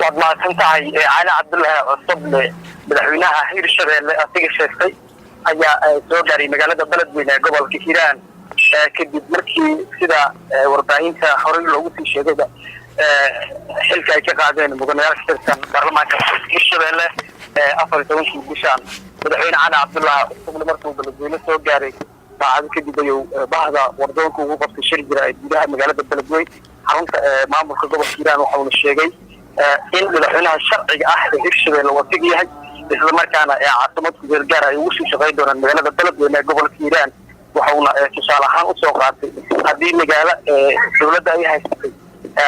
Waad mahadsan tahay. Cali Cabdullaahi Cosoble, madaxweynaha Hirshabeelle asiga sheegtay, ayaa soo gaaray magaalada Beledweyne ee gobolka Hiiraan, kadib markii sida warbaahinta horey loogu sii sheegayba xilka ay ka qaadeen mudanayaal ka tirsan baarlamaanka Hirshabeelle 14-kii bishaan. Madaxweyne Cali Cabdullaahi Cosoble markuu Beledweyne soo gaaray saacado kadib ayuu bahda wardoonka ugu qabtay shir jira ee gudaha magaalada Beledweyne, xarunta maamulka gobolka Hiiraan. Waxauna sheegay in madaxweynaha sharciga ah ee Hirshabeelle uu asiga yahay, isla markaana caasimad ku-meel gaar ay ugu sii shaqayn doonaan magaalada Beledweyne ee gobolka Hiiraan. Waxauna tusaale ahaan usoo qaatay haddii magaalo dowladda ay haysatay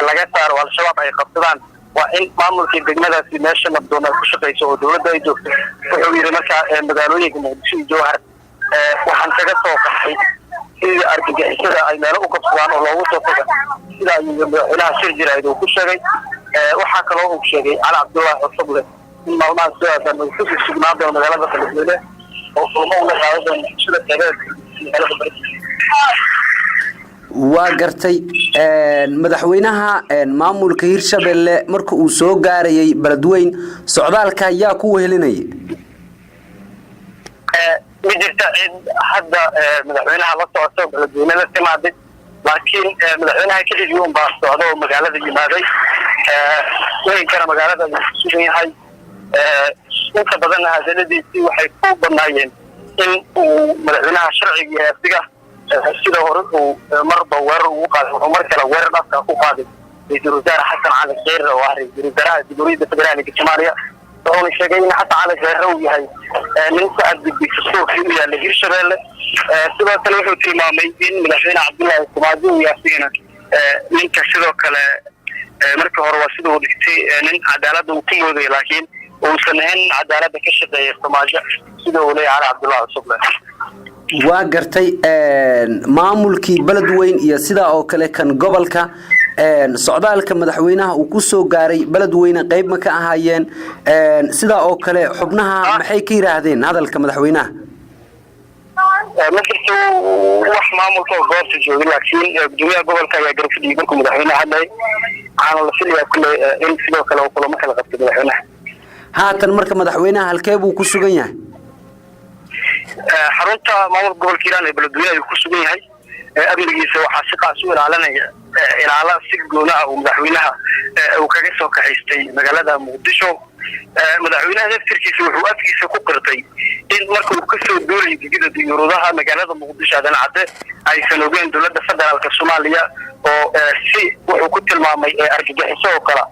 laga saaro, Al-Shabaab ay qabsadaan, waa in maamulkii degmadaasi meesha nabdoon ay ku shaqayso oo dowladda ay joogto. Wuxuu yidhi markaa magaalooyinka Muqdisho iyo Jowhar waxaan kaga soo qaxay sidii argagixisada ay meelo u qabsadaan oo loogu soo taga, sida ayuu madaxweynaha shir jirayd uu ku sheegay. Waxaa kaloo uu sheegay Cali Cabdullaahi Cosoble in maalmaha soo aadan uu kusii sugnaan doono magaalada Beledweyne oo kulmo ula qaadan doono bulshada qeybeed magaalada Beledweyne. Waa gartay. Madaxweynaha maamulka Hirshabelle marka uu soo gaarayay Beledweyn, socdaalka yaa ku wehelinayay? Ma jirta cid hadda madaxweynaha la socoto Beledweyne la timaaday, laakiin madaxweynaha keligii un baa socda oo magaalada yimaaday. Weyinkana magaalada ayuu ku sugan yahay. Inta badanna hadaladiisii waxay ku badnaayeen in uu madaxweynaha sharciga yahay asiga. Sida hore uu marba weerar ugu qaaday, wuxuu mar kale weerar afka ku qaaday Ra-iisul Wasaare Xasan Cali Kheyre oo ah ra-iisul wasaaraha Jamhuuriyadda Federaalka Soomaaliya. Wuxuuna sheegay in Xasan Cali Kheyre uu yahay nin ku xadgudbay dastuurkii u yaallay Hirshabeelle. Sidoo kale wuxuu tilmaamay in madaxweyne Cabdullaahi Farmaajo uu yahay asigana ninka sidoo kale markii hore waa sida uu dhigtay nin cadaaladda uu ku moodaya, laakiin uusan ahayn nin cadaaladda ka shaqeeya Farmaajo, sida uu leeyahay Cali Cabdullaahi Cosoble. Waa gartay. Maamulkii Beledweyn iyo sidaa oo kale kan gobolka, socdaalka madaxweynaha uu ku soo gaaray Beledweyne qayb ma ka ahaayeen? Sidaa oo kale xubnaha maxay ka yidhaahdeen hadalka madaxweynaha? Ma jirto wax maamulka oo goobta joogay, laakiin gudoomiyaha gobolka ayaa garab fadhiyay markuu madaxweynaha hadlayay. Waxaana la filayaa kule in sidoo kale uu kulamo kala qabtay madaxweynaha. Haatan marka madaxweynaha halkee buu ku sugan yahay? Xarunta maamulka gobolka Hiiraan ee Beledweyne ayuu ku sugan yahay. Amnigiisa waxaa si qaas u ilaalinaya ilaala si goona ah uu madaxweynaha uu kaga soo kaxaystay magaalada Muqdisho. Madaxweynaha laftirkiisa wuxuu afkiisa ku qirtay in marka uu kasoo duulayay gegida diyuuradaha magaalada Muqdisho Aadan Cadde aysan ogeen dowladda federaalka Soomaaliya, oo si wuxuu ku tilmaamay argagixiso oo kale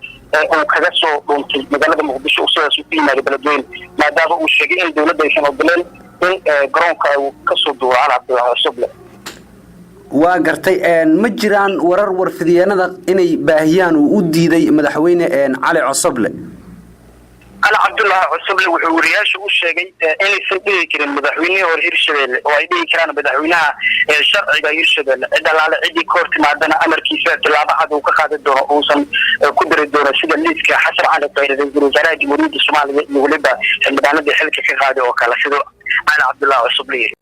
uu kaga soo dhuuntay magaalada Muqdisho, sidaas uu ku yimaaday Beledweyne, maadaama uu sheegay in dowladda aysan ogoleen in garoonka uu kasoo duuro Cali Cabdullaahi Cosoble. Waa gartay. Ma jiraan warar warfidiyeenada inay baahiyaan uu u diiday madaxweyne Cali Cosoble? Cali Cabdullaahi Cosoble wuxuu wariyaasha u sheegay inaysan dhihi karin madaxweynihii hore Hirshabelle oo ay dhihi karaan madaxweynaha sharciga Hirshabelle. Cid allaale ciddii ka hor timaadana amarkiisa tilaabo cad uu ka qaadi doono, uusan ku dari doono sida liiska Xasan Cali Kheyre, ra-iisul wasaaraha Jamhuuriyadda Soomaaliya, iyo weliba xildhibaanadii xilka ka qaaday oo kale, siduu Cali Cabdullaahi Cosoble yiri.